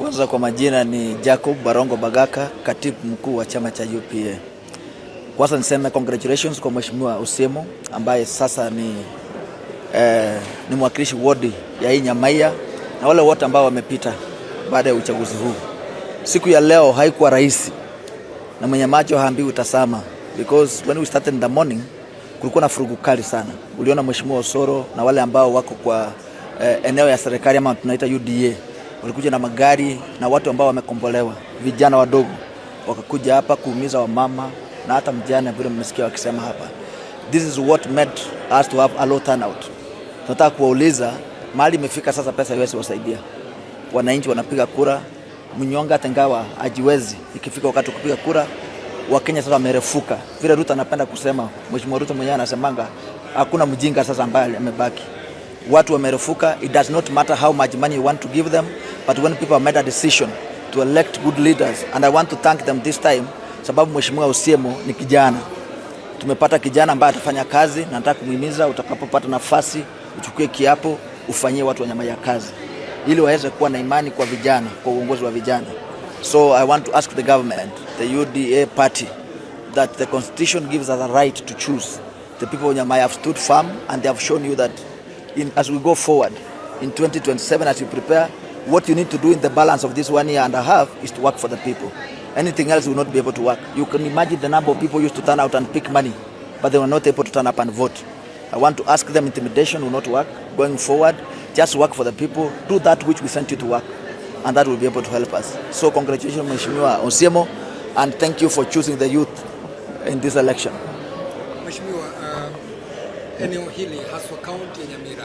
Kwanza kwa majina ni Jacob Barongo Bagaka, katibu mkuu wa chama cha UPA. Kwanza niseme congratulations kwa Mheshimiwa Osiemo ambaye sasa ni mwakilishi wodi ya hii Nyamaiya na wale wote ambao wamepita baada ya uchaguzi huu. Siku ya leo haikuwa rahisi na mwenye macho haambiwi tazama, because when we started in the morning kulikuwa na vurugu kali sana. Uliona Mheshimiwa Osoro na wale ambao wako kwa eneo ya serikali ama tunaita UDA walikuja na magari na watu ambao wamekombolewa, vijana wadogo wakakuja hapa kuumiza wamama na hata mjane, vile mmesikia wakisema hapa. This is what made us to have a low turnout. Tunataka kuwauliza mahali imefika sasa, pesa haiwezi wasaidia wananchi. Wanapiga kura, mnyonge hata ingawa hajiwezi, ikifika wakati wa kupiga kura, Wakenya sasa wamerefuka. Vile Ruto anapenda kusema, Mheshimiwa Ruto mwenyewe anasemanga hakuna mjinga sasa ambaye amebaki. Watu wamerefuka. It does not matter how much money you want to give them, but when people have made a decision to elect good leaders, and I want to thank them this time, sababu Mheshimiwa Osiemo ni kijana. Tumepata kijana ambaye atafanya kazi, na nataka kumuhimiza, utakapopata nafasi uchukue kiapo, ufanyie watu wa Nyamaiya kazi ili waweze kuwa na imani kwa vijana, kwa uongozi wa vijana. So I want to ask the government, the UDA party, that the constitution gives us a right to choose. The people of Nyamaiya have stood firm and they have shown you that as we go forward in 2027, as you prepare, what you need to do in the balance of this one year and a half is to work for the people. Anything else will not be able to work. You can imagine the number of people used to turn out and pick money, but they were not able to turn up and vote. I want to ask them, intimidation will not work. Going forward, just work for the people, do that which we sent you to work, and that will be able to help us. So congratulations, Mheshimiwa Osiemo, and thank you for choosing the youth in this election. Mheshimiwa, eneo hili haswa kaunti ya Nyamira